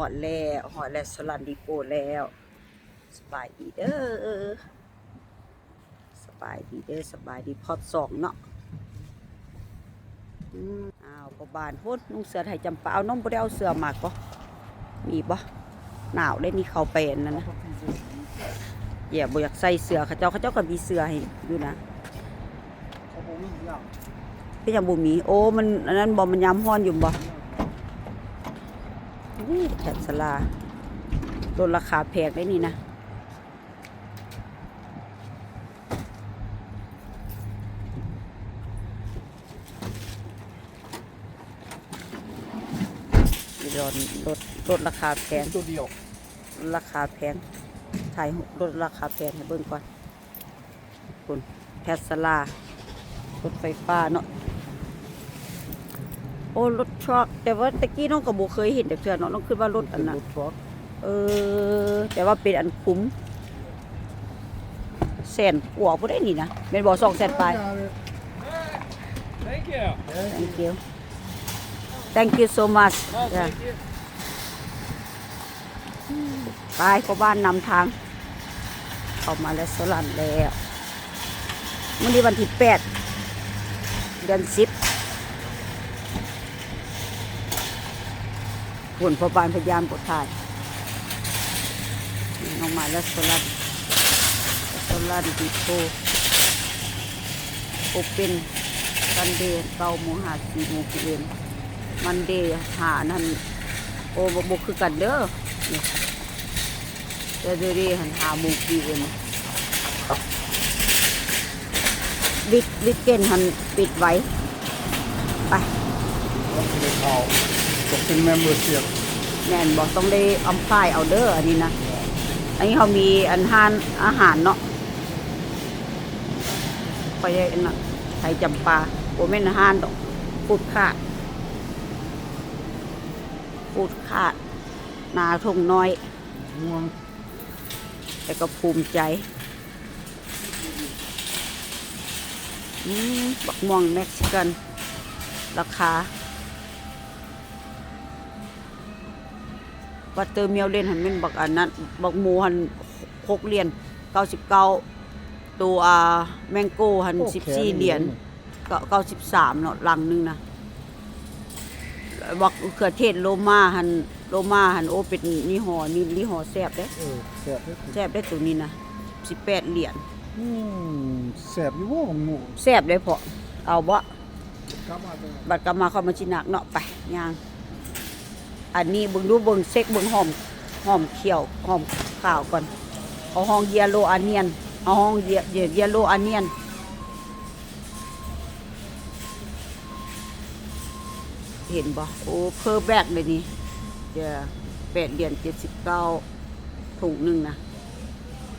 ຮອດແລ້ວ ຮອດແລ້ວ ສະລັນດີໂປແລ້ວ. ສະບາຍດີເດີ ສະບາຍດີເດີ ສະບາຍດີ ພອດສອງເນາະ. ອືມ ອ້າວ ພໍ່ບ້ານພຸ້ນ ນຸ່ງເສື້ອໄທຈຳປາ. ເອົາ ນ້ອງບໍ່ໄດ້ເອົາເສື້ອມາກໍ ມີບໍ່? ໜາວເດ້ນີ້ ເຂົ້າໄປອັນນັ້ນນະ. ເອີຍ ບໍ່ຢາກໃສ່ເສື້ອເຂົາເຈົ້າ ເຂົາເຈົ້າກໍມີເສື້ອໃຫ້ຢູ່ນະ. ເຂົາບໍ່ມີຫຍັງ ເປັນຫຍັງບໍ່ມີ? ໂອ້ ມັນອັນນັ້ນບໍ່ ມັນຍາມຮ້ອນຢູ່ບໍ່? ນີ້ແທສລາ ລົດລາຄາແພງເດ້ນີ້ນະ. ລອນລົດ ລົດລາຄາແພງ ໂຕດຽວ ລາຄາແພງ ຖ່າຍຮູບລົດລາຄາແພງໃຫ້ເບິ່ງກ່ອນ. ພຸ້ນ ແທສລາ ລົດໄຟຟ້າເນາະ. ໂອ້ ລົດທຣັກ ແຕ່ວ່າແຕ່ກີ້ນ້ອງກໍບໍ່ເຄີຍເຫັນຈັກເທື່ອເນາະ ນ້ອງຄິດວ່າລົດອັນນັ້ນ ເປັນລົດທຣັກ. ເອີ ແຕ່ວ່າເປັນອັນຄຸ້ມ ແສນກວ່າພຸ້ນເດ້ນີ້ນະ ແມ່ນບໍ່? ສອງແສນປາຍ. Thank you. Thank you so much. ໄປ ພໍ່ບ້ານນຳທາງ ເຂົ້າມາແລສໂຕຣານແລ້ວ. ມື້ນີ້ວັນທີແປດ ເດືອນສິບ. ພຸ້ນ ພໍ່ບ້ານພະຍາມກໍຖ່າຍ ອອກມາແລສໂຕຣານ ແລສໂຕຣານດີໂພ ໂອເປັນ ຊັນເດ ເກົ້າໂມງຫາສີ່ໂມງ ພີເອັມ ມັນເດ ຫາອັນນັ້ນ ໂອ້ ບໍ່ ບໍ່ຄືກັນເດີ. ແຕ່ເດ ເດຫັ້ນ ຫ້າໂມງ ພີເອັມ ວິກ ວິກເກັນຫັ້ນປິດໄວ. ໄປ ຕ້ອງໄດ້ເຂົ້າ ຕ້ອງເປັນເມັມເບີຊິບ ແມ່ນບໍ່? ຕ້ອງໄດ້ອຳພາຍເອົາເດີ ອັນນີ້ນະ. ອັນນີ້ເຮົາມີອັນຮ້ານອາຫານເນາະ ຂ້ອຍໄດ້ອັນນັ້ນ ໄທຈຳປາ ບໍ່ແມ່ນຮ້ານດອກ ຟູດຄາດ ຟູດຄາດ ໜ້າທົ່ງນ້ອຍ ມ່ວງ ແຕ່ກໍພູມໃຈ. ອືມ ບັກມ່ວງເມັກຊິກັນ ລາຄາ ວັດເຕີເມວເລນຫັ້ນແມ່ນບັກອັນນັ້ນ ບັກໂມຫັ້ນ ຫົກຫຼຽນເກົ້າສິບເກົ້າ ໂຕ ອາ ແມງໂກຫັ້ນ ໂອ້ ສິບສີ່ຫຼຽນ ແຂງດີເນາະ. ເກົ້າ ເກົ້າສິບສາມເນາະ ລັງໜຶ່ງນະ. ບັກເຂືອເທດໂລມາຫັ້ນ ໂລມາຫັ້ນ ໂອ້ ເປັນຍີ່ຫໍ້ ຍີ່ຫໍ້ແຊບເດ້. ເອີ ແຊບເດ້ ແຊບເດ້ໂຕນີ້ນະ ສິບແປດຫຼຽນ. ອືມ ແຊບຢູ່ບໍ່ບັກໂມ? ແຊບເດ້ເພາະ ເອົາບໍ່? ບັດກັບມາ ບັດກັບມາຂ້ອຍມາຊິໜັກເນາະ. ໄປ ຍ່າງ ອັນນີ້ເບິ່ງດູ ເບິ່ງ ເຊັກເບິ່ງ ຫອມ ຫອມຂຽວ ຫອມຂາວກ່ອນ. ເຮົາຮ້ອງເຢໂລອານຽນ ເຮົາຮ້ອງເຢ ເຢໂລອານຽນ ເຫັນບໍ່? ໂອ້ ເພີແບັກເດນີ້ ເອີ ແປດຫຼຽນເຈັດສິບເກົ້າ ຖົງໜຶ່ງນະ.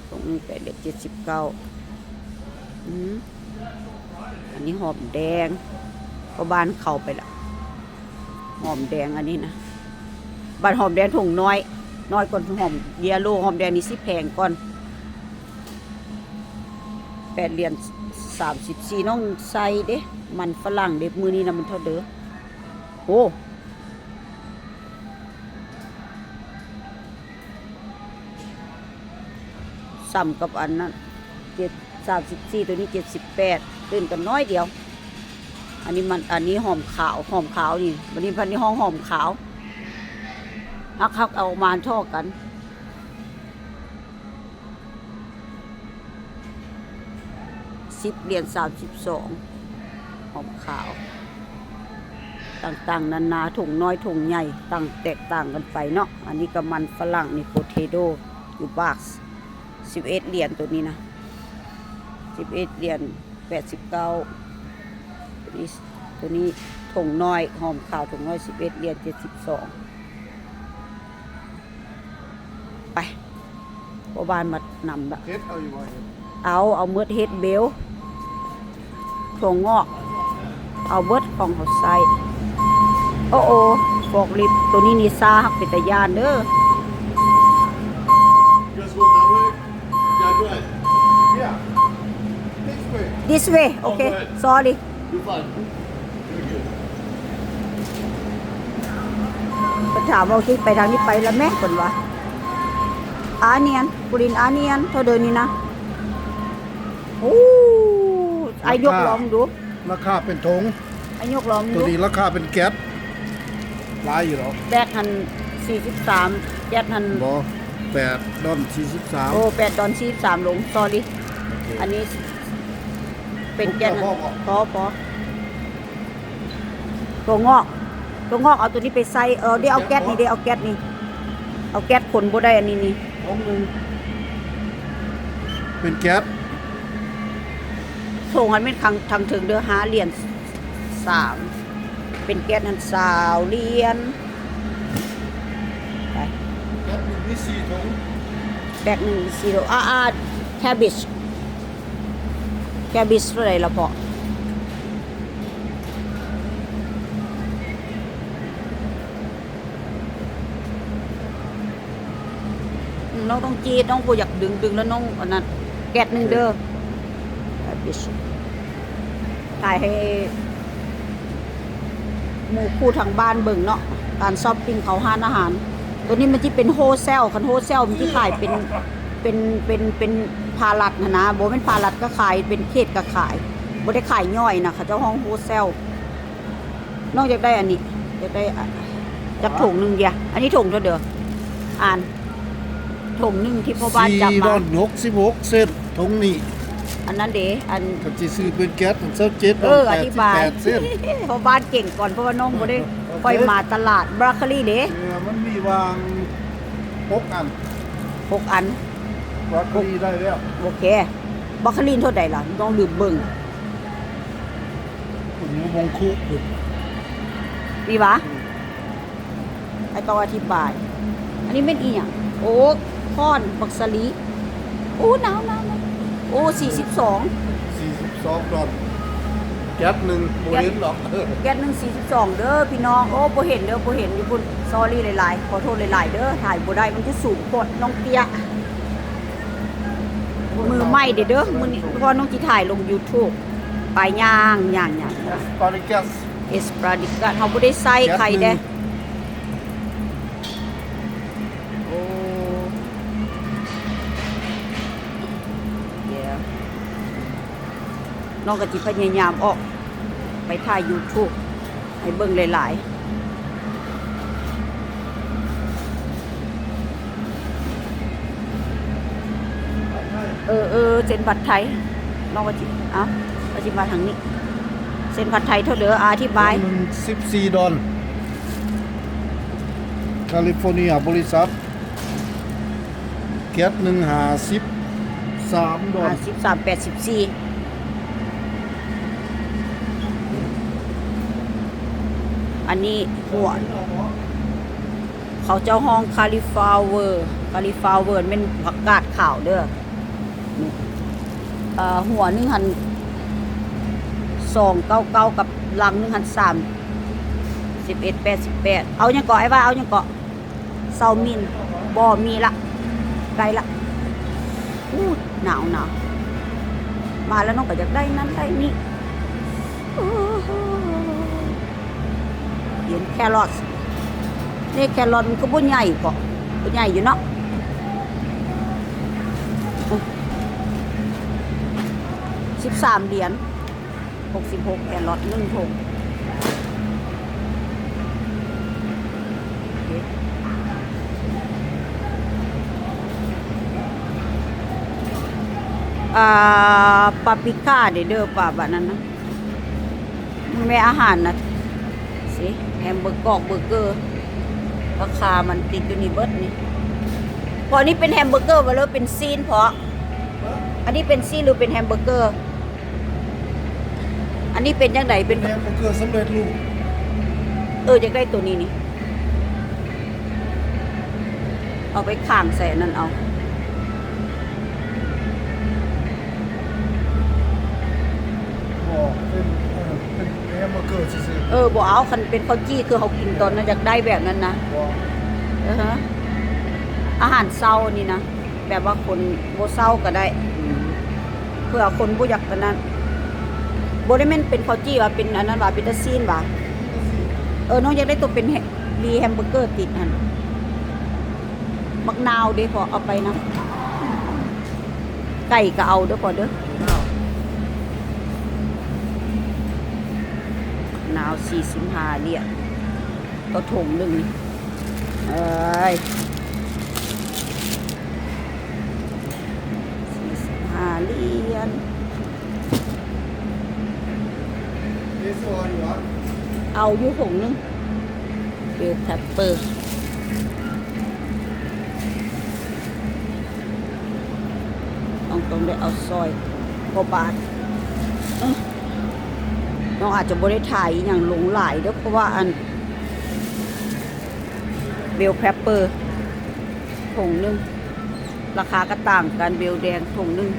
ຂອງແປດເອັດເຈັດສິບເກົ້າ. ອືມ ອັນນີ້ຫອມແດງ ເພາະບ້ານເຂົາໄປລະ ຫອມແດງອັນນີ້ນະ. ບັດຫອມແດງຖົງນ້ອຍ ນ້ອຍກວ່າຫອມເຢໂລ ຫອມແດງນີ້ຊິແພງກ່ອນ. ແປດຫຼຽນສາມສິບສີ່ ນ້ອງໃສ່ເດ້ ມັນຝຣັ່ງເດ້ ມື້ນີ້ນະມັນເທົ່າເດີ. ໂອ້ ສ່ຳກັບອັນນັ້ນ ເຈັດ ສາມສິບສີ່ ໂຕນີ້ເຈັດສິບແປດ ຕື່ນກັນໜ້ອຍດຽວ. ອັນນີ້ມັນ ອັນນີ້ຫອມຂາວ ຫອມຂາວນີ້ ບັດນີ້ພັດນີ້ຫ້ອງຫອມຂາວ ຮັກໆ ເອົາມາທໍ່ກັນ. ສິບຫຼຽນສາມສິບສອງ ຫອມຂາວ ຕ່າງໆນານາ ຖົງນ້ອຍຖົງໃຫຍ່ ຕ່າງ ແຕກຕ່າງກັນໄປເນາະ. ອັນນີ້ກໍມັນຝຣັ່ງ ນີ້ໂປເທໂດ ຢູ່ບາກ ສິບເອັດຫຼຽນໂຕນີ້ນະ ສິບເອັດຫຼຽນແປດສິບເກົ້າ. ໂຕນີ້ ໂຕນີ້ຖົງນ້ອຍ ຫອມຂາວຖົງນ້ອຍ ສິບເອັດຫຼຽນເຈັດສິບສອງ. ໄປ ພໍ່ບ້ານມານຳລະ ເຫັດເອົາຢູ່ບໍ່? ເຫັດ ເອົາ ເອົາໝົດ ເຫັດເບວ ຖົ່ວງອກ ເອົາເບິດຂອງເຮົາໃຊ້. ໂອ້ໂອ້ ຟອກລິບ ໂຕນີ້ນິຊາຮັກເປັນຕາຢ້ານເດີ. You guys going that way? Yeah, go ahead. Yeah. This way. This way. Oh, okay. Go ahead. Sorry. You're fine. You're good. ເພິ່ນຖາມວ່າ ໂອເຄ ໄປທາງນີ້ໄປລະແມະ ເພິ່ນວ່າ. ອານຽນ ປູລິນອານຽນ ເທົ່າເດີນີ້ນະ. ໂອ້ ອ້າຍຍົກລອງດູ ລາຄາເປັນຖົງ ອ້າຍຍົກລອງດູ. ໂຕນີ້ລາຄາເປັນແກັດ ຫຼາຍຢູ່ດອກ. ແບັກຫັ້ນສີ່ສິບສາມ ແກັດຫັ້ນ ບໍ່ ແປດດອນສີ່ສິບສາມ. ໂອ້ ແປດດອນສີ່ສິບສາມລົງ ຊໍຣີ. ໂອເຄ ອັນນີ້ເປັນແກັດ ພໍ ພໍ ພໍ ຖົງອອກ ຖົງອອກ ເອົາໂຕນີ້ໄປໃສ່. ເອີ ເດ ເອົາແກັດນີ້ເດ ເອົາແກັດນີ້ ເອົາແກັດຂົນບໍ່ໄດ້ອັນນີ້ນີ້. ຖົງໜຶ່ງເປັນແກັດ ຖົງອັນແມ່ນທາງ ທາງເທິງເດີ ຫ້າຫຼຽນສາມ ເປັນແກັດຫັ້ນຊາວຫຼຽນ. ໄປ ແກັດໜຶ່ງມີສີ່ຖົງ ແບັກໜຶ່ງມີສີ່ຖົງ. ອາ ອາ ແຄບເບຈ ແຄບເບຈເທົ່າໃດລະເພາະ? ອືມ ນ້ອງຕ້ອງຈີດ ນ້ອງບໍ່ຢາກດຶງ ດຶງແລ້ວນ້ອງອັນນັ້ນ. ແກັດໜຶ່ງເດີ ຖ່າຍໃຫ້ໝູ່ຄູ່ທາງບ້ານເບິ່ງເນາະ ການຊັອບປິງເຂົ້າຮ້ານອາຫານ. ໂຕນີ້ມັນຊິເປັນໂຮເຊລ ຄັນໂຮເຊລມັນຊິຂາຍເປັນ ເປັນ ເປັນ ເປັນພາລັດຫັ້ນນະ ບໍ່ແມ່ນພາລັດກໍຂາຍ ເປັນເຂດກໍຂາຍ ບໍ່ໄດ້ຂາຍຍ່ອຍນະ ເຂົາເຈົ້າຮ້ອງໂຮເຊລ. ນ້ອງຢາກໄດ້ອັນນີ້ ຢາກໄດ້ ອະ ຈັກຖົງໜຶ່ງດຽວ ອັນນີ້ຖົງເທົ່າເດີ ອ່ານ ຖົງໜຶ່ງທີ່ພໍ່ບ້ານຈັບມາ ສີ່ດອນຫົກສິບຫົກເຊັນ ຖົງນີ້. ອັນນັ້ນເດ ອັນ ຄັນຊິຊື້ເປັນແກັດ ອັນຊາວເຈັດດອນ ເອີ ອະທິບາຍ ແປດສິບແປດເຊັນ. ພໍ່ບ້ານເກັ່ງກ່ອນ ເພາະວ່ານ້ອງບໍ່ໄດ້ ໂອເຄ ຄ່ອຍມາຕະຫຼາດ. ບຣອກໂຄລີເດ ເອີ ມັນມີຫວ່າງຫົກອັນ ຫົກອັນ ບຣອກໂຄລີໄດ້ແລ້ວ. ໂອເຄ ບຣອກໂຄລີເທົ່າໃດລະ ນ້ອງລືມເບິ່ງ. ຢູ່ວົງຄຸພຸ້ນ ນີ້ຫວາ? ອືມ ໄອ້ຕ້ອງອະທິບາຍ. ອັນນີ້ແມ່ນອີ່ຫຍັງ? ໂອ້ ຄ້ອນບັກສະລີ. ໂອ້ ໜາວໆໆ. ໂອ້ ສີ່ສິບສອງ ສີ່ສິບສອງດອນ ແກັດໜຶ່ງ ບໍ່ເຫັນດອກ ແກັດໜຶ່ງສີ່ສິບສອງເດີພີ່ນ້ອງ. ໂອ້ ບໍ່ເຫັນເດີ ບໍ່ເຫັນຢູ່ພຸ້ນ. ຊໍຣີຫຼາຍໆ ຂໍໂທດຫຼາຍໆເດີ ຖ່າຍບໍ່ໄດ້ ມັນຄືສູງໂພດ ນ້ອງເຕ້ຍ. ມືໃໝ່ເດ້ເດີ ມື້ນີ້ ເພາະວ່ານ້ອງຊິຖ່າຍລົງຢູທູບ. ໄປຍ່າງ ຍ່າງ ຍ່າງ ອາສປາຣາກັສ ອາສປາຣາກັສ ເຮົາບໍ່ໄດ້ໃສ່ໄຂ່ເດ້. ໂອ້ ດຽວ ນ້ອງກໍຊິພະຍາຍາມອອກໄປຖ່າຍຢູທູບ ໃຫ້ເບິ່ງຫຼາຍໆ. ເອີ ເອີ ເຊັນຜັດໄທ ນ້ອງວ່າຊິ ເອົ້າ ວ່າຊິມາທາງນີ້. ເຊັນຜັດໄທເທົ່າເດີ ອະທິບາຍ. ໜຶ່ງສິບສີ່ດອນ ຄາລິຟໍເນຍ ບໍລິສັດ ແກັດໜຶ່ງຫ້າສິບສາມດອນ ຫ້າສິບສາມ ແປດສິບສີ່. ອັນນີ້ຫົວ ເຂົາເຈົ້າຮ້ອງຄາລີຟລາເວີ ຄາລີຟລາເວີແມ່ນຜັກກາດຂາວເດີ. ນີ້ ເອີ ຫົວໜຶ່ງຫັ້ນສອງເກົ້າເກົ້າ ກັບລັງໜຶ່ງຫັ້ນສາມສິບເອັດ ແປດສິບແປດ. ເອົາຫຍັງເກາະ ອ້າຍວ່າ ເອົາຫຍັງເກາະ? ເຊົາມິນ ບໍ່ມີລະ ໄດ້ລະ. ອູ້ ໜາວໆ ມາແລ້ວນ້ອງກໍຢາກໄດ້ນັ້ນໄດ້ນີ້. ໂອ້ໂຫ ເຫັນແຄຣອດ ນີ້ແຄຣອດມັນຄືບໍ່ໃຫຍ່ເກາະ ບໍ່ໃຫຍ່ຢູ່ເນາະ. ສິບສາມຫຼຽນ ຫົກສິບຫົກແຄຣອດ ໜຶ່ງຖົງ. ອາ ປາປິກາເດ້ເດີ ປາບາດນັ້ນນະ. ມື້ແມ່ອາຫານນະ ຊິ ແຮມເບີກອກເບີເກີ ລາຄາມັນຕິດຢູ່ນີ້ເບິດນີ້. ເພາະນີ້ເປັນແຮມເບີເກີບໍ່ ຫຼືເປັນຊີ້ນເພາະ? ອັນນີ້ເປັນຊີ້ນ ຫຼືເປັນແຮມເບີເກີ? ອັນນີ້ເປັນຈັ່ງໃດ? ເປັນ ເປັນແຮມເບີເກີສຳເລັດຮູບ. ເອີ ຢາກໄດ້ໂຕນີ້ນີ້ ເອົາໄປຂ້າງໃສ່ອັນນັ້ນເອົາ. ບໍ່ ເປັນ ເອີ ເປັນແຮມເບີເກີຊື່ໆ. ເອີ ບໍ່ເອົາ ຄັນເປັນເຂົ້າຈີ່ຄືເຮົາກິນຕອນນັ້ນ ຢາກໄດ້ແບບນັ້ນນະ. ບໍ່ ເອີ ອາຫານເຊົ້ານີ້ນະ ແບບວ່າຄົນບໍ່ເຊົ້າກໍໄດ້. ອືມ ເພື່ອຄົນບໍ່ຢາກອັນນັ້ນ ບໍ່ໄດ້ແມ່ນເປັນເຂົ້າຈີ່ວ່າ ເປັນອັນນັ້ນວ່າ ເປັນແຕ່ຊີ້ນວ່າ. ເອີ ນ້ອງຢາກໄດ້ໂຕເປັນແຮ ມີແຮມເບີເກີຕິດຫັ້ນ. ບັກນາວເດ້ພໍ່ ເອົາໄປນຳ. ໄກ່ກໍເອົາເດີ້ພໍ່ເດີ້. ນາວສີ່ສິບຫ້າຫຼຽນຕໍ່ຖົງໜຶ່ງ. ເອີຍ ສີ່ສິບຫ້າຫຼຽນ. ເອົາຢູ່ຖົງໜຶ່ງ. Bell pepper ຕ້ອງ ຕ້ອງໄດ້ເອົາຊອຍກວ່າບາດ. ເອີ ນ້ອງອາດຈະບໍ່ໄດ້ຖ່າຍອີ່ຫຍັງລົງຫຼາຍເດີ້ ເພາະວ່າອັນ bell pepper ຖົງໜຶ່ງ ລາຄາກໍຕ່າງກັນ, ເບວແດງຖົງໜຶ່ງ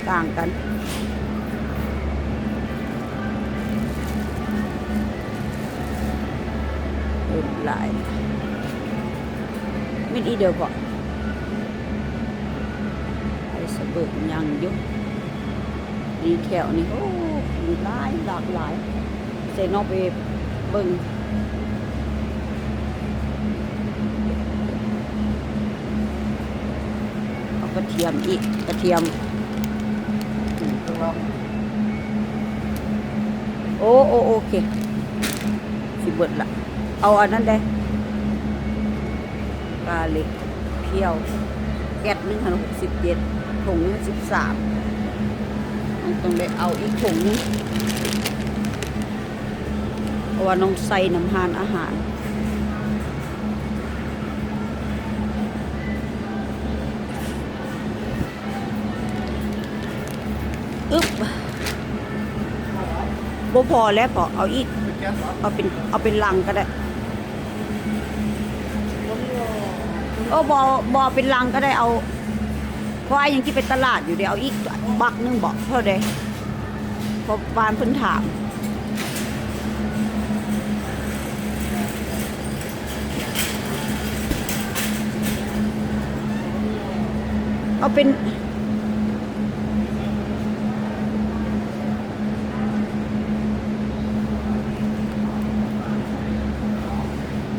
ຕ່າງກັນ. ເອີ ຫຼາຍ ມີອີກເດີບໍ່? ໄປສະເບີດຍັງຢູ່ ນີ້ແຖວນີ້ ໂອ້ ມີຫຼາຍ ຫຼາກຫຼາຍ. ໃສ່ນ້ອງໄປເບິ່ງ ເອົາກະທຽມອີກ ກະທຽມ. ໂອ້ ໂອ້ ໂອເຄ ຊິເບິດລະ. ເອົາອັນນັ້ນແດ່ ກາລິກພຽວ ແກັດໜຶ່ງຫັ້ນຫົກສິບເຈັດ ຖົງໜຶ່ງສິບສາມ. ຕ້ອງໄດ້ເອົາອີກຖົງໜຶ່ງ ເພາະວ່ານ້ອງໃສ່ນຳຮ້ານອາຫານ. ອຶບ ບໍ່ພໍແລ້ວ ພໍເອົາອີກ ເອົາເປັນ ເອົາເປັນລັງກໍໄດ້. ເອີ ບໍ່ ບໍ່ເອົາເປັນລັງກໍໄດ້ ເອົາ ເພາະວ່າຍັງຊິໄປຕະຫຼາດຢູ່ເດ. ເອົາອີກບັກໜຶ່ງບໍ ເທົ່າໃດ? ເພາະບ້ານເພິ່ນຖາມ. ເອົາເປັນ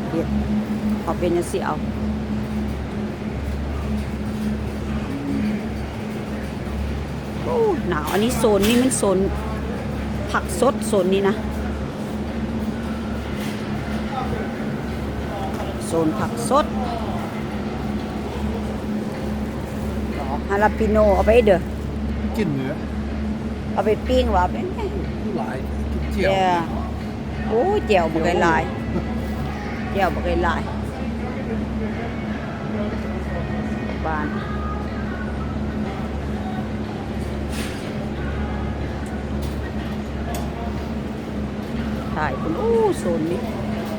ເຮັດ ເອົາເປັນຈັ່ງຊີ້ເອົາ. ໂອ້ ໜາວ. ອັນນີ້ໂຊນນີ້ແມ່ນໂຊນຜັກສົດ ໂຊນນີ້ນະ ໂຊນຜັກສົດ. ຮາລາປິໂນ ເອົາໄປເດີ ກິນເນືອ ເອົາໄປປີ້ງວ່າເປັນ ຫຼາຍ ກິນແຈ່ວ. ໂອ້ ແຈ່ວບັກຫຼາຍ ແຈ່ວບັກຫຼາຍ. ບ້ານ ຖ່າຍພຸ້ນ. ໂອ້ ໂຊນນີ້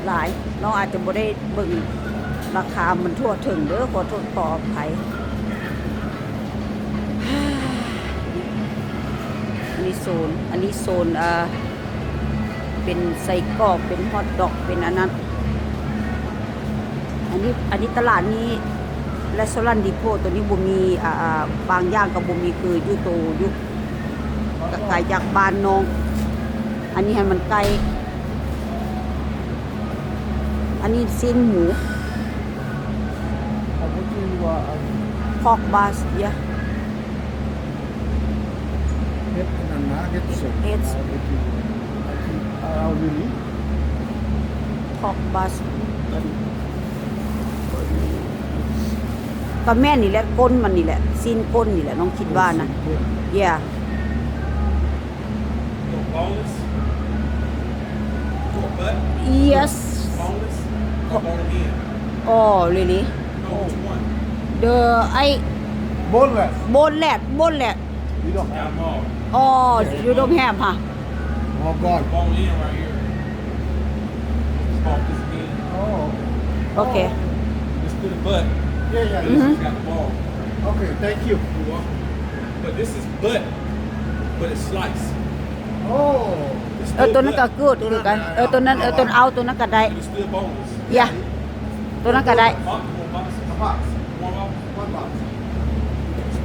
ຫຼາຍ ນ້ອງອາດຈະບໍ່ໄດ້ເບິ່ງລາຄາມັນທົ່ວເຖິງເດີ ຂໍໂທດຂໍອະໄພ. ອັນນີ້ໂຊນ ອັນນີ້ໂຊນ ເອີ ເປັນໄສ້ກອກ ເປັນຮອດດອກ ເປັນອັນນັ້ນ. ອັນນີ້ ອັນນີ້ຕະຫຼາດນີ້ Restaurant Depot ໂຕນີ້ບໍ່ມີ ອ່າ ບາງຢ່າງກໍບໍ່ມີ ຄືຢູ່ໂຕຢູ່ ກໍໄກຈາກບ້ານນ້ອງ. ອັນນີ້ໃຫ້ມັນໃກ້ ອັນນີ້ຊີ້ນໝູ pork bas ເຢຍ. ເຮັດອັນນັ້ນນະ ເຮັດສົມ ເຮັດ ເຮັດ pork bas ກໍແມ່ນນີ້ແຫຼະ ກົ້ນມັນນີ້ແຫຼະ ຊີ້ນກົ້ນນີ້ແຫຼະ ນ້ອງຄິດວ່ານະ. Yeah. Yes. Oh, really? The, I, boneless. Boneless, boneless. We don't have. Oh, you don't have, huh? Oh, God. Bone in right here. It's called this in. Oh. Okay. This is the butt. Yeah, yeah. This has got the bone. Okay, thank you. You're welcome. But this is butt, but it's sliced. Oh. ເອີ ໂຕນັ້ນກໍ good ຄືກັນ. ເອີ ໂຕນັ້ນ ເອີ ໂຕນັ້ນເອົາ ໂຕນັ້ນກໍໄດ້. But it's still boneless. Yeah. ໂຕນັ້ນກໍໄດ້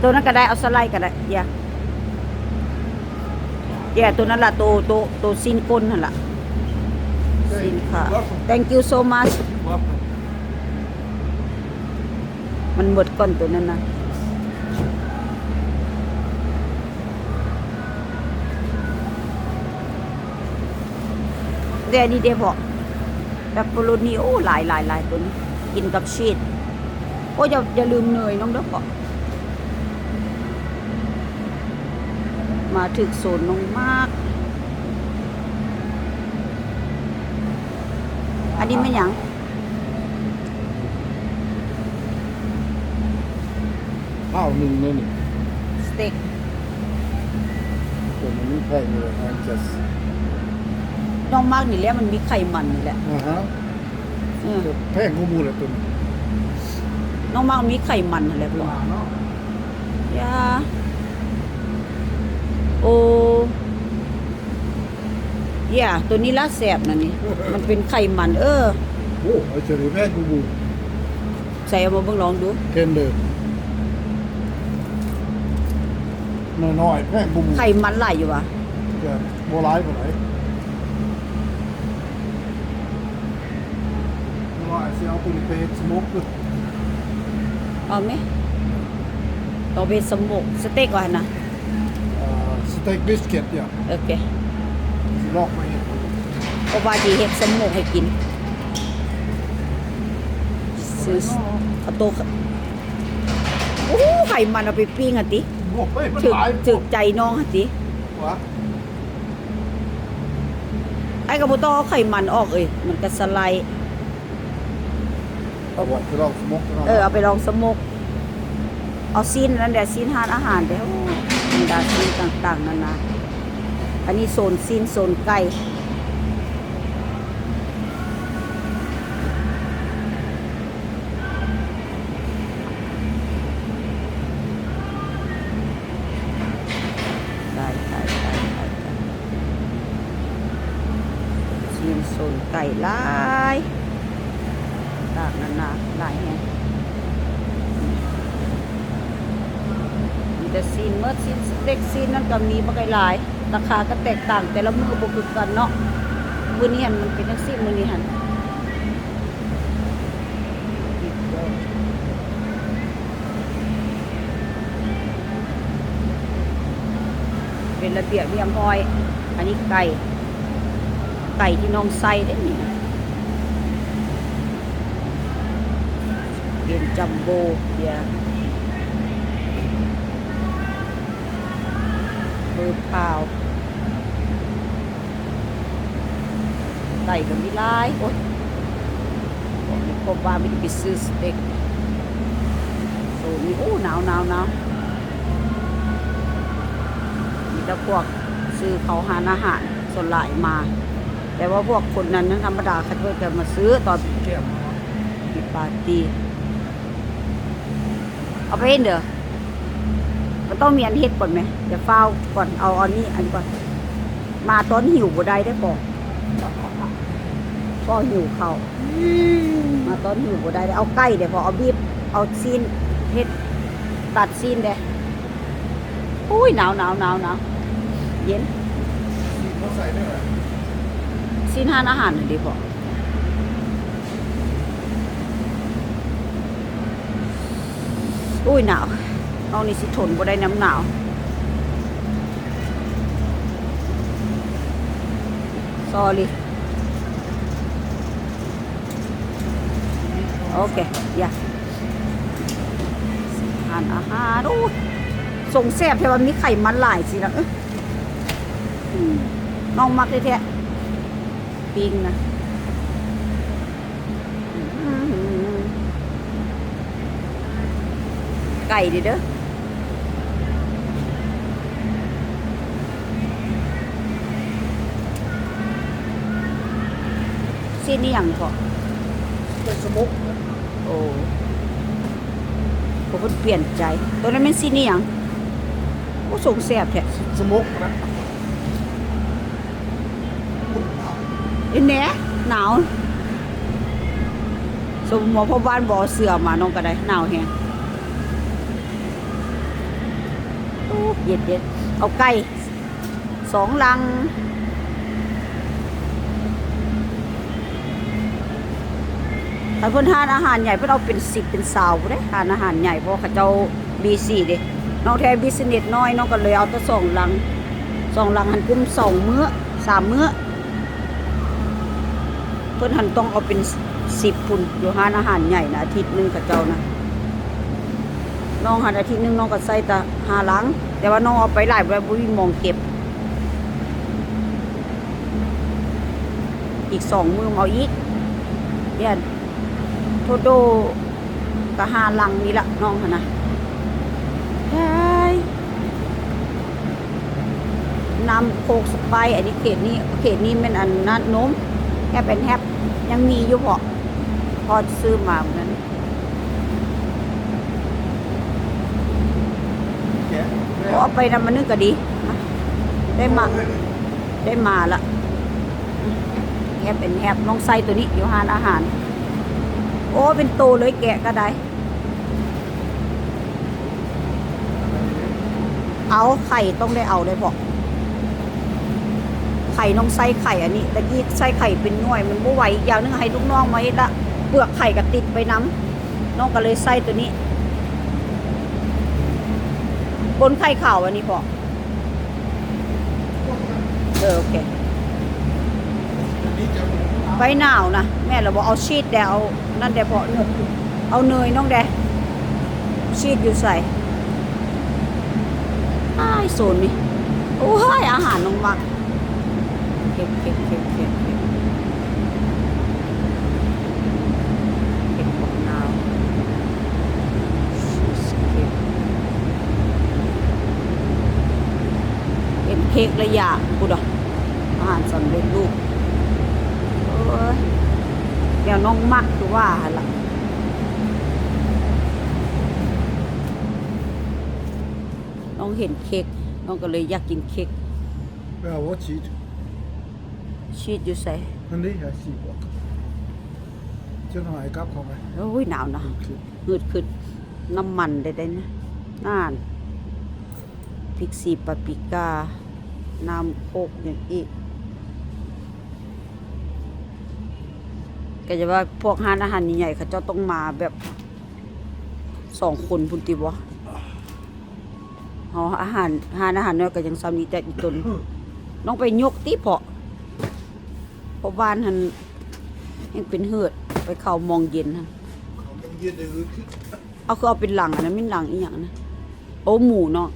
ໂຕນັ້ນກໍໄດ້ ເອົາສະໄລກໍໄດ້. Yeah. Yeah ໂຕນັ້ນລະ ໂຕ ໂຕ ໂຕຊີ້ນກົ້ນຫັ້ນລະ. ຊີ້ນຂາ. Thank you so much. ມັນເບິດກ່ອນໂຕນັ້ນນະ. ແຕ່ອັນນີ້ເດ້ເພາະ ແປັບເປີໂຣນີ ໂອ້ ຫຼາຍໆໆ ໂຕນີ້ ກິນກັບຊີສ. ໂອ້ ຢ່າ ຢ່າລືມເນີຍນຳເດີເພາະ. ມາຖືກໂຊນນ້ອງມາກ. ອັນນີ້ແມ່ນຫຍັງ? ເຂົ້າໜຶ່ງເລີຍນີ້ ສະເຕັກ. ຕົວນີ້ມັນແພງຢູ່ ແພງຈັດ. ນ້ອງມັກນີ້ແຫຼະ ມັນມີໄຂມັນນີ້ແຫຼະ. ອາຮະ ເອີ ແພງກວ່າໝູ່ແຫຼະຕົວນີ້. ນ້ອງມັກມີໄຂມັນຫັ້ນແຫຼະ. ຢ່າ ໂອ້ ຢ່າ ໂຕນີ້ລະແຊບນະນີ້ ມັນເປັນໄຂມັນ. ເອີ ໂອ້ ໄອ້ເຈົ້ານີ້ແພງກວ່າໝູ່. ໃສ່ເອົາມາເບິ່ງລອງດູ ເທນເດີ ນ້ອຍໆ ແພງກວ່າໝູ່. ໄຂມັນຫຼາຍຢູ່ຫວາ? ຈະບໍ່ຫຼາຍປານໃດ. ວ່າຊິເອົາຕົວນີ້ໄປເຮັດສະໂມກ. ເອົາແມ ຕ້ອງໄປສະໂມກສະເຕັກວ່າຫັ້ນນະ. ເອີ ສະເຕັກບິສເກັດ ຢາ ໂອເຄ ຊິລອງໄປເຮັດ ເພາະວ່າຊິເຮັດສະໂມກໃຫ້ກິນ. ຊື້ເອົາໂຕ ໂອ້ ໄຂມັນເອົາໄປປີ້ງຫັ້ນຕິ ໂອ້ຍ ມັນ ຖືກ ຫຼາຍ ຖືກໃຈນ້ອງຫັ້ນຕິ. ອ້າຍກໍບໍ່ຕ້ອງເອົາໄຂມັນອອກເອີຍ ມັນກໍສະໄລ. ເອົາໄປລອງສະໂມກ ເອີ ເອົາໄປລອງສະໂມກ. ເອົາຊີ້ນນັ້ນແຫຼະ ຊີ້ນຮ້ານອາຫານເດ້. ໂອ້ ບັນດາຊີ້ນຕ່າງໆນານາ. ອັນນີ້ໂຊນຊີ້ນ ໂຊນໄກ່. ຕາຍ ຕາຍ ຕາຍ ຕາຍ ຕາຍ ຊີ້ນໂຊນໄກ່ຫຼາຍ ຕ່າງໆນານາ ຫຼາຍແຮງ. ມີແຕ່ຊີ້ນໝົດ ຊີ້ນສະເຕັກ ຊີ້ນນັ້ນກໍມີບັກຫຼາຍ. ລາຄາກໍແຕກຕ່າງ ແຕ່ລະມື້ບໍ່ຄືກັນເນາະ. ມື້ນີ້ຫັ້ນມັນເປັນຈັ່ງຊີ້ ມື້ນີ້ຫັ້ນ ເປັນລະບຽບຮຽບຮ້ອຍ. ອັນນີ້ໄກ່ ໄກ່ທີ່ນ້ອງໃສ່ເດ້ນີ້ນະ. ເປັນຈັມໂບ້ ເບຍ ເບີພາວ ໄກ່ກໍມີຫຼາຍ. ໂອ້ຍ ບອກມີຄົບວ່າມີແຕ່ໄປຊື້ສະເຕັກ. ໂຊນນີ້ ໂອ້ ໜາວໆໆ ມີແຕ່ພວກຊື້ເຂົ້າຮ້ານອາຫານ ສ່ວນຫຼາຍມາ. ແຕ່ວ່າພວກຄົນນັ້ນທຳມະດາ ເຂົາເຈົ້າຈະມາຊື້ຕອນມີປາຕີ. ເອົາໄປເຫັນເດີ ມັນຕ້ອງມີອັນເຮັດກ່ອນແມ. ຢ່າຟ້າວກ່ອນ ເອົາອັນນີ້ອັນກ່ອນ. ມາຕອນຫິວບໍ່ໄດ້ເດ້ ພໍ ພໍຫິວເຂົ້າ. ມາຕອນຫິວບໍ່ໄດ້ເດ້. ເອົາໄກ່ເດ້ ພໍ ເອົາບີບ ເອົາຊີ້ນ ເຮັດ ຕັດຊີ້ນເດ້. ໂອ້ຍ ໜາວໆໆໆ ເຢັນ. ຊີ້ນຮ້ານອາຫານຫັ້ນເດ້ ພໍ. ໂອ້ຍ ໜາວ ນ້ອງນີ້ຊິທົນບໍ່ໄດ້ນຳໜາວ. ຊໍຣີ ໂອເຄ ຢາ ຮ້ານອາຫານ. ໂອ້ຍ ສົງແຊບແທ້ວ່າມີໄຂມັນຫຼາຍຊີ້ນະ. ເອີ ນ້ອງມັກແທ້ໆ ປີ້ງນະ. ໄກ່ເດ້ ເດີ ຊີ້ນອີ່ຫຍັງເພາະ? ເປັນສະໂມກ. ໂອ້ ໂອ້ ເພິ່ນປ່ຽນໃຈ. ໂຕນັ້ນແມ່ນຊີ້ນອີ່ຫຍັງ? ໂອ້ ສົງແຊບແທ້. ສະໂມກນະ. ເຫັນແດ່ ໜາວ. ສົມມຸດວ່າພໍ່ບ້ານບໍ່ເອົາເສື້ອມາ ນ້ອງກໍໄດ້ ໜາວແຮງ. ໂອ້ ເຢັນໆ. ເອົາໄກ່ສອງຫຼັງ. ຄັນເພິ່ນຮ້ານອາຫານໃຫຍ່ ເພິ່ນເອົາເປັນສິບເປັນຊາວພຸ້ນເດ້ ຮ້ານອາຫານໃຫຍ່ ເພາະວ່າເຂົາເຈົ້າບີຊີເດ້. ນ້ອງແທ້ບິສເນັສນ້ອຍ ນ້ອງກໍເລີຍເອົາແຕ່ສອງຫຼັງ ສອງຫຼັງຫັ້ນກຸ້ມສອງມື້ ສາມມື້. ເພິ່ນຫັ້ນຕ້ອງເອົາເປັນສິບພຸ້ນ ຢູ່ຮ້ານອາຫານໃຫຍ່ນະ ອາທິດໜຶ່ງເຂົາເຈົ້ານະ. ນ້ອງຫັ້ນອາທິດໜຶ່ງນ້ອງກໍໃຊ້ແຕ່ຫ້າຫຼັງ ແຕ່ວ່ານ້ອງເອົາໄປຫຼາຍບໍ່ໄດ້ ບໍ່ມີໝ່ອງເກັບ. ອີກສອງມື້ມາເອົາອີກ ຢ້ານໂທໂດກະຫ້າຫຼັງນີ້ລະ ນ້ອງຫັ້ນນະ. ເຮີ້ຍ ນ້ຳໂຄກ ສະໄປອັນນີ້ ເຂດນີ້ ເຂດນີ້ແມ່ນອັນນັ້ນ ນົມ ແຮບແອນແຮບ ຍັງມີຢູ່ເພາະ ພໍຊື້ມາມື້ນັ້ນ. ເອົາໄປນຳອັນໜຶ່ງກໍດີ ໄດ້ມາ ໄດ້ມາລະ ແຮບແອນແຮບ ນ້ອງໃຊ້ໂຕນີ້ຢູ່ຮ້ານອາຫານ. ໂອ້ ເປັນໂຕເລີຍ ແກະກໍໄດ້. ເອົາ ໄຂ່ຕ້ອງໄດ້ເອົາເດ້ເພາະ ໄຂ່ ນ້ອງໃຊ້ໄຂ່ອັນນີ້ ແຕ່ກີ້ໃຊ້ໄຂ່ເປັນໜ່ວຍ ມັນບໍ່ໄຫວ. ອີກຢ່າງໜຶ່ງໃຫ້ລູກນ້ອງມາເຮັດລະ ເປືອກໄຂ່ກໍຕິດໄປນຳ ນ້ອງກໍເລີຍໃຊ້ໂຕນີ້ ປົນໄຂ່ຂາວອັນນີ້ເພາະ. ເອີ ໂອເຄ ໄວ້ໜາວນະ ແມ່ນລະບໍ່ ເອົາຊີດແດ່ ເອົານັ້ນແດ່ເພາະ ເອົາເນີຍນ້ອງແດ່. ຊີດຢູ່ໃສ? ອ້າຍ ໂຊນນີ້ ໂອ້ຍ ອາຫານນ້ອງມັກ ເຄັກ ເຄັກ ເຄັກ ເຄັກ ເຄັກ ເຄັກຂອງລາວ ຊີສເຄັກ ເຫັນເຄັກແລ້ວຢາກພຸ້ນດອກ ອາຫານສຳເລັດຮູບ. ໂອ້ຍ ແນວນ້ອງມັກຄືວ່າຫັ້ນລະ ນ້ອງເຫັນເຄັກ ນ້ອງກໍເລີຍຢາກກິນເຄັກ. ແປວ່າຊີດ ຊີດຢູ່ໃສ? ນັ້ນເດ້ ຊີດບໍ່ ເຈົ້າໜ້າຍກັບເຂົ້າໄປ. ໂອ້ຍ ໜາວນະ ຫືດຂຶ້ນ ໜ້ຳມັນໄດ້ໄດ໋ນະ. ນັ້ນ ພິກຊີ ປາປີກາ ນ້ຳໂຄກຫຍັງອີກ. ກໍຈະວ່າພວກຮ້ານອາຫານໃຫຍ່ໆ ເຂົາເຈົ້າຕ້ອງມາແບບສອງຄົນພຸ້ນຕິບໍ່? ເຮົາອາຫານ ຮ້ານອາຫານນ້ອຍກໍຍັງຊ່ຳນີ້ ແຕ່ອີ່ຕົນ ນ້ອງໄປຍົກຕິເພາະ ເພາະບ້ານຫັ້ນຍັງເປັນເຫືອດ ໄປເຂົ້າໝ່ອງເຢັນຫັ້ນ ເຂົ້າໝ່ອງເຢັນໄດ້ເຫືອດຂຶ້ນ. ເອົາ ຄືເອົາເປັນຫຼັງ ອັນນັ້ນແມ່ນຫຼັງອີ່ຫຍັງນະ? ໂອ້ ໝູເນາະ.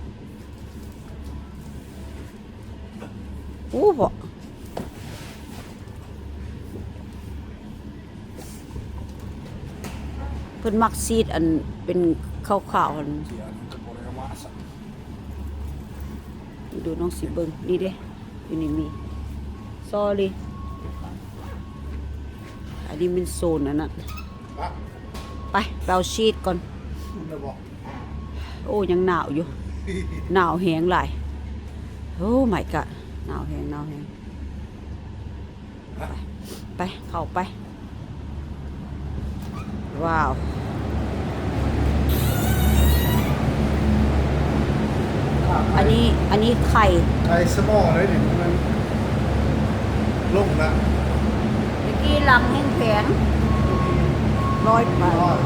ໂອ້ ເພາະ ເພິ່ນມັກຊີດອັນເປັນຂາວໆຫັ້ນ. ເສຍ ເພິ່ນບໍ່ໄດ້ເອົາມາຊະ. ເດີ ນ້ອງຊິເບິ່ງ ນີ້ເດ້ ຢູ່ນີ້ມີ ຊໍຣີ ອັນນີ້ແມ່ນໂຊນອັນນັ້ນ. ໄປ ໄປເອົາຊີດກ່ອນ. ໂອ້ ຍັງໜາວຢູ່ ໜາວແຮງຫຼາຍ. ໂອ້ ມາຍກອດ ໜາວແຮງ ໜາວແຮງ. ໄປ ໄປ ເຂົ້າໄປ. ວ້າວ ອັນນີ້ ອັນນີ້ໄຂ່ ໄຂ່ສະໝໍໄດ້ນີ້ ມັນລົງລະ. ແຕ່ກີ້ຫຼັງແຮງແພງ ຮ້ອຍປາຍ.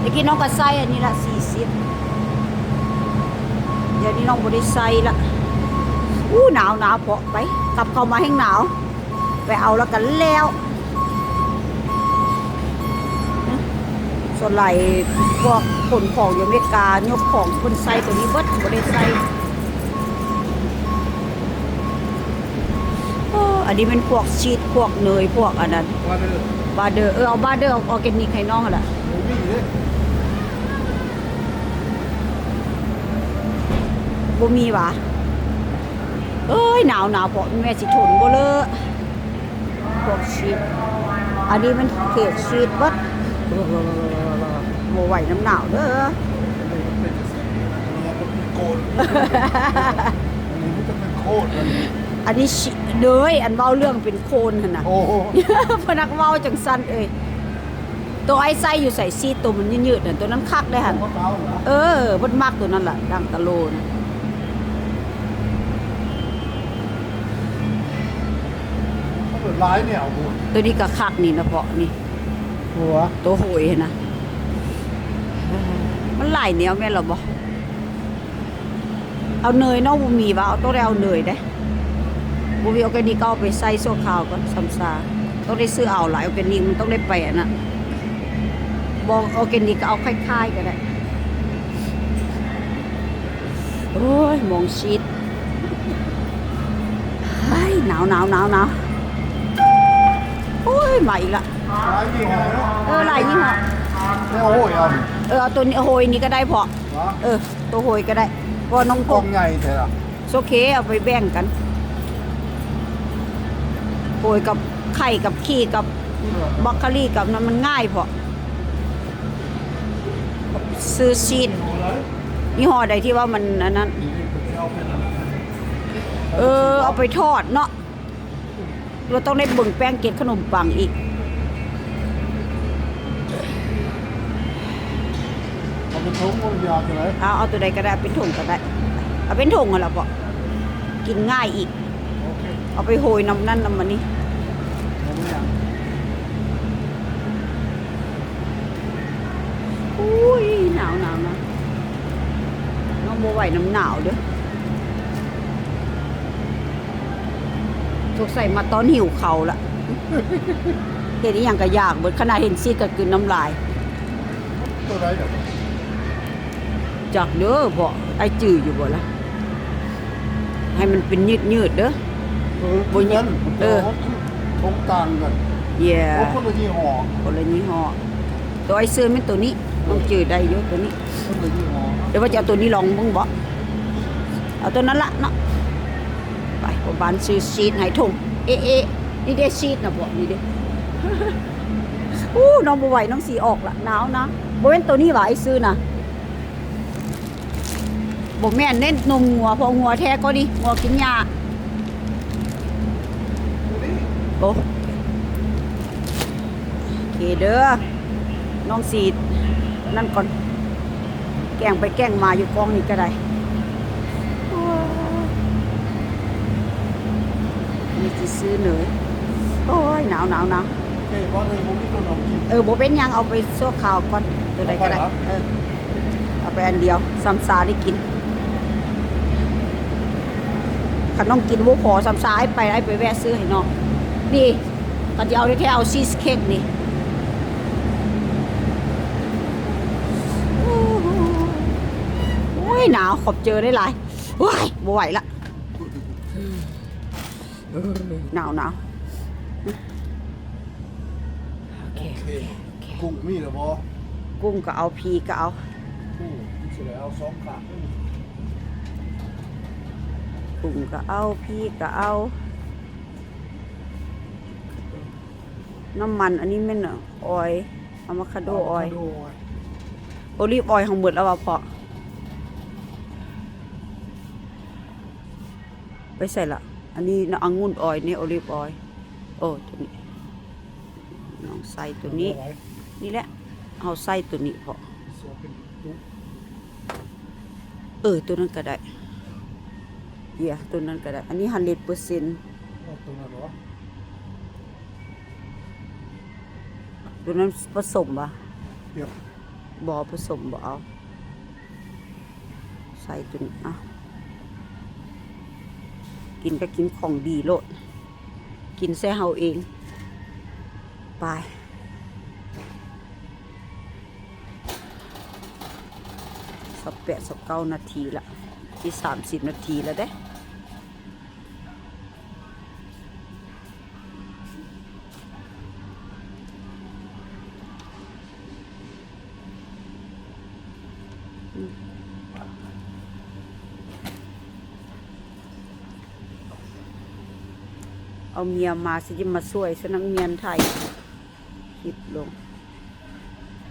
ແຕ່ກີ້ນ້ອງກໍໃຊ້ອັນນີ້ລະ ສີ່ສິບ. ດຽວນີ້ນ້ອງບໍ່ໄດ້ໃຊ້ລະ. ອູ້ ໜາວ ໜາວເພາະ ໄປ ກັບເຂົ້າມາແຮງໜາວ. ໄປເອົາແລ້ວກໍແລ້ວ. ສ່ວນຫຼາຍພວກຂົນຂອງຢູ່ອາເມລິກາ ຍົກຂອງ ເພິ່ນໃຊ້ໂຕນີ້ເບິດ ບໍ່ໄດ້ໃຊ້. ເອີ ອັນນີ້ແມ່ນພວກຊີດ ພວກເນີຍ ພວກອັນນັ້ນ ບາເດີ ບາເດີ. ເອີ ເອົາບາເດີ ອອແກນິກໃຫ້ນ້ອງຫັ້ນລະ. ບໍ່ມີເດ້ ບໍ່ມີຫວາ? ເອີຍ ໜາວ ໜາວເພາະ ແມ່ຊິທົນບໍ່ເລີ. ພວກຊີດ ອັນນີ້ມັນເຂດຊີດເບິດ ບໍ່ໄຫວນຳໜາວເດີ. ອັນນີ້ມັນຈະເປັນໂຄນ ອັນນີ້ມັນຈະເປັນໂຄນ ອັນນີ້ ອັນນີ້ຊີ ເດີຍ ອັນເວົ້າເລື່ອງເປັນໂຄນຫັ້ນນະ. ໂອ້ ພະນັກເວົ້າຈັ່ງຊັ້ນເອີຍ. ໂຕອ້າຍໃຊ້ຢູ່ໃສ? ຊີດໂຕມັນຍືດໆນັ້ນ ໂຕນັ້ນຄັກເດ້ຫັ້ນ. ເອີ ເພິ່ນມັກໂຕນັ້ນລະ ດັ່ງຕະໂລນະ. ມັນຫຼາຍແນວພຸ້ນ ໂຕນີ້ກໍຄັກນີ້ນະເພາະນີ້. ໂຕໂຫຍຫັ້ນນະ ມັນຫຼາຍແນວແມ່ນລະບໍ່? ເອົາເນີຍເນາະ ບໍ່ມີວ່າ ເອົາ ຕ້ອງໄດ້ເອົາເນີຍເດ້ ບໍ່ມີອໍແກນິກ ກໍເອົາໄປໃສ່ຊົ່ວຄາວກ່ອນ ຊຳຊາ ຕ້ອງໄດ້ຊື້ເອົາຫຼາຍ ອໍແກນິກມັນຕ້ອງໄດ້ໄປອັນນັ້ນ ບໍ່ອໍແກນິກກໍເອົາຄ້າຍໆກໍໄດ້. ໂອ້ຍ ມອງຊີດ ເຮີ້ຍ ໜາວໆໆໆ ໂອ້ຍ ມາອີກລະ ຫຼາຍຍີ່ຫໍ້ເນາະ ເອີ ຫຼາຍຍີ່ຫໍ້ ແນວໂຫຍເອົາ ເອີ ເອົາໂຕນີ້ ໂຫຍນີ້ກໍໄດ້ເພາະ ເອີ ໂຕໂຫຍກໍໄດ້ ເພາະວ່ານ້ອງ ກອງໃຫຍ່ແທ້ລະ ໂອເຄ ເອົາໄປແບ່ງກັນ ໂຫຍກັບໄຂ່ກັບຂີ້ກັບ ເອີ ບຣອກໂຄລີກັບນັ້ນມັນງ່າຍເພາະ ຊື້ຊີດຍີ່ຫໍ້ໃດທີ່ວ່າມັນອັນນັ້ນ ເອີ ເອົາໄປທອດເນາະ ລະຕ້ອງໄດ້ເບິ່ງແປ້ງເກັດຂະໜົມປັງອີກ ເອົາເປັນຖົງບໍ່ ຫຼືເອົາຈັ່ງໃດ? ເອົາ ເອົາໂຕໃດກໍໄດ້ ເອົາເປັນຖົງກໍໄດ້ ເອົາເປັນຖົງຫັ້ນລະເພາະ ກິນງ່າຍອີກ ເອົາໄປໂຫຍນຳນັ້ນນຳອັນນີ້ ໂອ້ຍ ໜາວໆໆ ນ້ອງບໍ່ໄຫວນຳໜາວເດີ້ ສົງໄສມາຕອນຫິວເຂົ້າລະ ເຫັນອີ່ຫຍັງກໍຢາກເບິດ ຂະໜາດເຫັນຊີດກໍກືນນ້ຳລາຍ ໂຕໃດດອກ ຈັກເດີ້ ເພາະອ້າຍຈື່ຢູ່ບໍ່ລະ ໃຫ້ມັນເປັນຍືດໆເດີ້ ເອີ ບໍ່ຍືດ ເອີ ຖົງຕ່າງກັນ ເຢ ຄົນລະຍີ່ຫໍ້ ຄົນລະຍີ່ຫໍ້ ໂຕອ້າຍຊື້ແມ່ນໂຕນີ້ ຕ້ອງຈື່ໄດ້ຢູ່ໂຕນີ້ ຄົນລະຍີ່ຫໍ້ ແຕ່ວ່າຈະເອົາໂຕນີ້ລອງເບິ່ງບໍ ເອົາໂຕນັ້ນລະເນາະ ໄປ ພໍ່ບ້ານຊື້ຊີດໃຫ້ຖົງ ເອ ເອ ນີ້ເດ້ ຊີດນະ ພວກນີ້ເດ້ ອູ້ ນ້ອງບໍ່ໄຫວ ນ້ອງຊິອອກລະ ໜາວນະ ບໍ່ແມ່ນໂຕນີ້ຫວາ ອ້າຍຊື້ນະ ບໍ່ແມ່ນເດ້ ນົມງົວ ເພາະງົວແທ້ກໍນີ້ ງົວກິນຫຍ້າ ໂອ ໂອເຄເດີ້ ນ້ອງຊິນັ້ນກ່ອນ ແກ່ງໄປແກ່ງມາຢູ່ກ້ອງນີ້ກໍໄດ້ ໂອ້ຍ ນີ້ຊິຊື້ເນີຍ ໂອ້ຍ ໜາວໆໆ ເອີ ບໍ່ເລີຍ ບໍ່ມີໂຕນ້ອງກິນ ເອີ ບໍ່ເປັນຫຍັງ ເອົາໄປຊົ່ວຄາວກ່ອນ ໂຕໃດກໍໄດ້ ເອົາໄປລະ ເອີ ເອົາໄປອັນດຽວ ຊຳຊາໄດ້ກິນ ຄັນນ້ອງກິນບໍ່ພໍ ຊຳຊາໃຫ້ໄປ ໃຫ້ໄປແວະຊື້ໃຫ້ນ້ອງ ນີ້ ຄັນຊິເອົາແທ້ໆ ເອົາຊີສເຄັກນີ້ ໂອ້ຍ ໜາວ ຂອບໃຈຫຼາຍໆ ໂອ້ຍ ບໍ່ໄຫວລະ ໜາວໆ ໂອເຄ ໂອເຄ ໂອເຄ ກຸ້ງມີແລ້ວບໍ່? ກຸ້ງກໍເອົາ ພີກໍເອົາ ໂອ້ ມັນຊິໄດ້ເອົາສອງຂ້າງ ກຸ້ງກໍເອົາ ພີກໍເອົາ ນ້ຳມັນ ອັນນີ້ແມ່ນອອຍ ອາໂວຄາໂດອອຍ ອາໂວຄາໂດອອຍ ໂອລີບອອຍຂອງເບິດແລ້ວວ່າເພາະ ໄປໃສລະ? ອັນນີ້ອະງຸ່ນອອຍ ນີ້ໂອລີບອອຍ ໂອ້ ໂຕນີ້ ນ້ອງໃສ່ໂຕນີ້ ນີ້ແຫຼະ ເຮົາໃສ່ໂຕນີ້ເພາະ ເອີ ໂຕນັ້ນກໍໄດ້ ເຢ ໂຕນັ້ນກໍໄດ້ ອັນນີ້ ຮັນເດຣດເປີເຊັນ ເອົາໂຕນັ້ນເນາະ ໂຕນັ້ນປະສົມຫວາ? ບໍ່ ປະສົມບໍ່ເອົາ ໃສ່ຕົວນີ້ ເອົາ ກິນກໍກິນຂອງດີໂລດ ກິນໃສ່ເຮົາເອງ ໄປ ຊາວແປດ ຊາວເກົ້ານາທີລະ ຊິສາມສິບນາທີລະເດ້. ເອົາເມຍມາ ຊິຈະມາຊ່ວຍ ສະນັກຮຽນຖ່າຍຄລິບລົງ.